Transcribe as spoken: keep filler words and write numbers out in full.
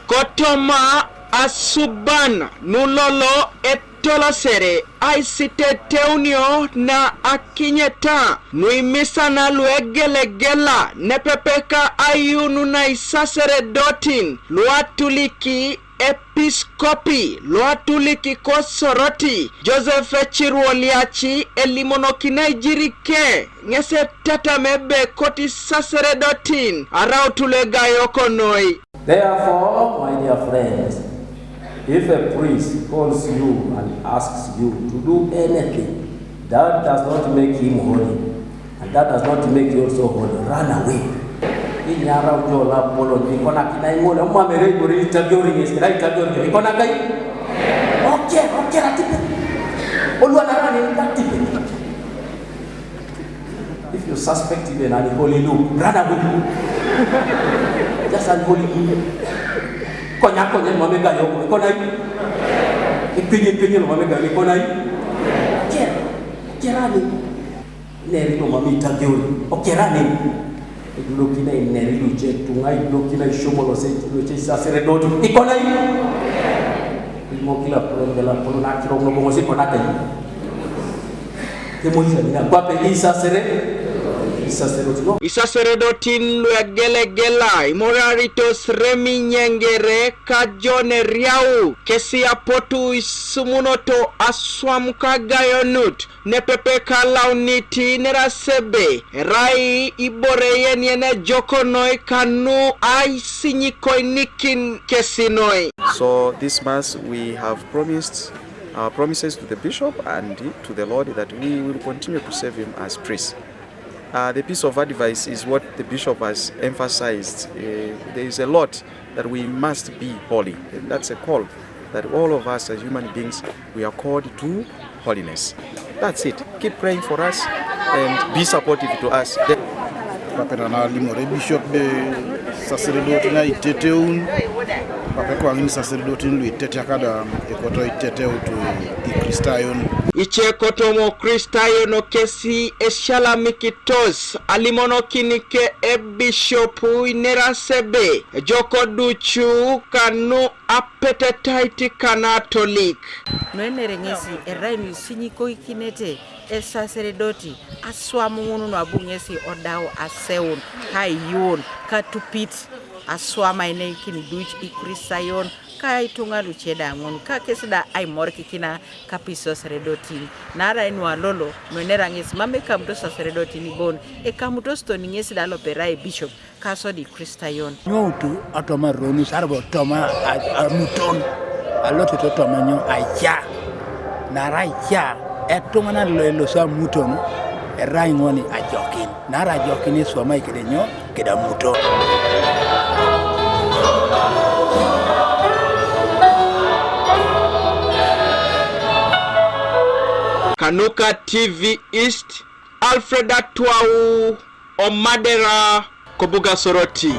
Kotoma asuban nu lolo etolosere aisiteteunio na akinyeta nu imisana lu egelegela nepepe ka ayuun na isaseredotin lu atuliki episkopi lu atuliki ko Soroti, Joseph Echir Oliachi, elimonokinai jirike ŋes etatame ebe koti isaseredotin arautu lu egayok noi. Therefore, my dear friends, if a priest calls you and asks you to do anything, that does not make him holy, and that does not make you also holy. Run away. Inyara ujo la polo ni kona kina ingole mwa mere gori itabiori ni sira itabiori ni kona kai. Okay, okay, ratipe. Olua na rani ratipe. If you suspect even an unholy look, run away. Just an unholy look. Konya konya mwa mega yo kona. Ipinye pinye mwa mega kona. Okay, okay, rani. Neri lo mami tagiori. Okerani. Idulokina ineri luce tunga idulokina ishomolo se luce saseredoti. Ikona i. Imo kila pulon de la pulon akiro no bongo si kona kai. Kemo isa mina kwape isasere. Isaseredoti no. Isaseredotin lu egelegela imoraritos remi nyengere ka John Eriau kesi apotu isumunoto aswam ka gayonut. Nepepe ka launiti nera sebe, erai ibore yen yen ejok noi kanu aisinyikoinikin kesi noi. So this mass we have promised our promises to the bishop and to the Lord that we will continue to serve him as priests. Uh, the piece of advice is what the bishop has emphasized. Uh, there is a lot that we must be holy. And that's a call that all of us as human beings, we are called to holiness. That's it. Keep praying for us and be supportive to us. Papera na limore bishop be sacerdote na iteteun. Pape kwa ngini sacerdote lu itetea kada ekoto iteteu tu ikristayon. Ice kotomo kristayon kesi esialamikitos alimonokin ke ebishopu inera sebe ejok ducu kanu apetetait kanatolik. Nuenere ŋesi erai nuisinyikoikinete esaseredoti aswam ŋun nuabu ŋesi odau aseun kaiyuun katupit aswam aineikin duc ikristayon ka ituŋa luce da ŋun ka kes da aimorikikina kapisos redotin. Naarai nualolo nuenera ŋes mam ekamutos saseredotin bon, ekamutos toni ŋes da loperai bishop kasodi kristayon. Nyoutu otoma ronus arbo otoma amuton alotet otoma nyo aica. Naarai aica etuŋanan loelosi amuton erai ŋoni ajokin. Naarai ajokin eswamai kede nyo? Keda muto. Kanuka T V East, Alfred Atwau, Omadera, Kobuga Soroti.